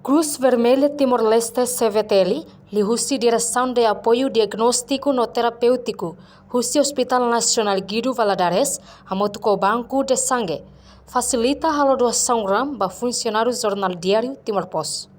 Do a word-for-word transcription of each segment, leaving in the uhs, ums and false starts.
Cruz Vermelha Timor-Leste, C V T L, liuhusi Diresaun de Apoiu Diagnóstiku no Terapéutiku husi Hospital Nasionál Guido Valadares, hamutuk ho Banco de Sangue, fasilita halo doasaun raan ba funsionáriu Jornál Diáriu Timor Post.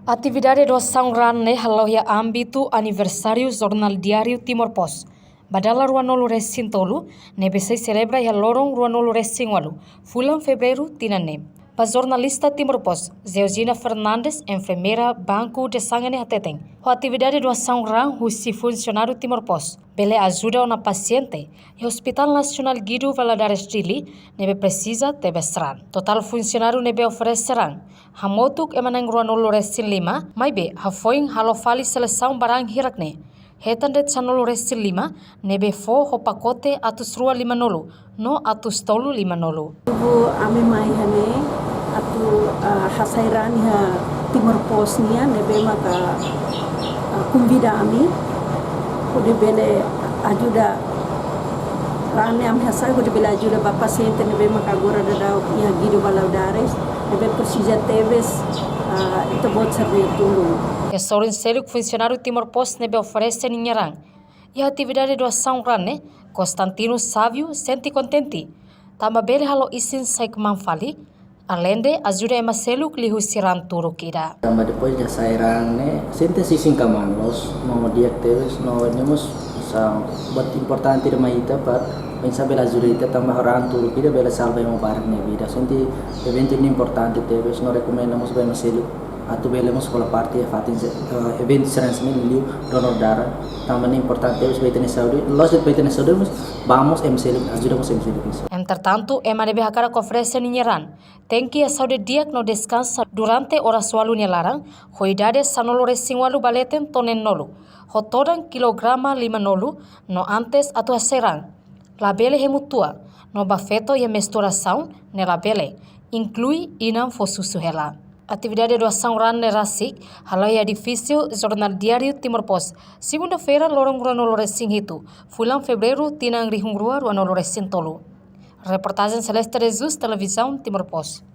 Atividade doasaun raan ne'e hala'o iha ámbitu aniversáriu Jornál Diáriu Timor Post ba dala ruanulu-resin-tolu, ne'ebé sei selebra iha loron ruanulu-resin-ualu fulan Fevereiru tinan ne'e. Ba jornalista Timor Post, Georgina Fernandes, enfermeira Banco de Sangue ne'e hateten, ho atividade doasaun raan husi funsionáriu Timor Post bele ajuda ona pasiente iha Hospital Nasionál Guido Valadares Dili ne'ebé presiza tebes raan. Totál funsionáriu ne'ebé oferese raan hamutuk ema na'in ruanulu-resin-lima, maibé hafoin halo fali selesaun ba raan hirak-ne'e, hetan de'it sanulu-resin-lima ne'ebé fó ho pakote atus rua limanulu no atus tolu limanulu. Tubu ami mai iha ne'e atu, ah, hasai raan iha Timor Post nian ne'ebé maka, ah, konvida ami hodi bele ajuda, raan ne'e ami hasai hodi bele ajuda ba pasiente ne'ebé maka agora daudaun iha Guido Valadares ne'ebé presiza tebes, ah, ita-boot sira-nia tulun. Iha sorin seluk funsionáriu Timor Post ne'ebé oferese ninia raan iha atividade doasaun raan ne'e, Constantino Sávio sente kontente tanba bele halo isin sai kmaan fali, aleinde ajuda ema seluk liuhusi raan turuk ida. Tanba depois de hasai raan ne'e, sente isin kmaan loos, no di'ak tebes, no ne'e mós sa buat importante ida mai ita para oinsá bele ajuda ita tanba raan turuk ida bele salva ema barak nia vida. Sente eventu ne'e importante tebes, no rekomenda mós ba ema seluk atu bele mós hola parte iha fatin se-, eh, eventu sira-ne'e liu donor darah, tanba ne'e importante tebes ba ita-nia saúde, loos de'it ba ita-nia saúde, mas ba mós ema seluk, ajuda mós ema seluk. Entretantu, ema ne'ebé hakarak oferese ninia raan tenke iha saúde di'ak no deskansa durante oras ualu nia laran, ho idade sanulu-resin-ualu ba leten to'o neenulu, ho todan kilograma limanulu, no antes atu hasai raan, labele hemu tua, no ba feto iha menstruasaun ne'e labele, inklui inan fó susu hela. Atividade doasaun raan ne'e rasik hala'o iha edifísiu Jornál Diáriu Timor Post, segunda-feira, loron ruanulu-resin-hitu fulan Fevereiru tinan rihun rua ruanulu-resin-tolu. Reportajen Celeste Jesus, Televizaun Timor Post.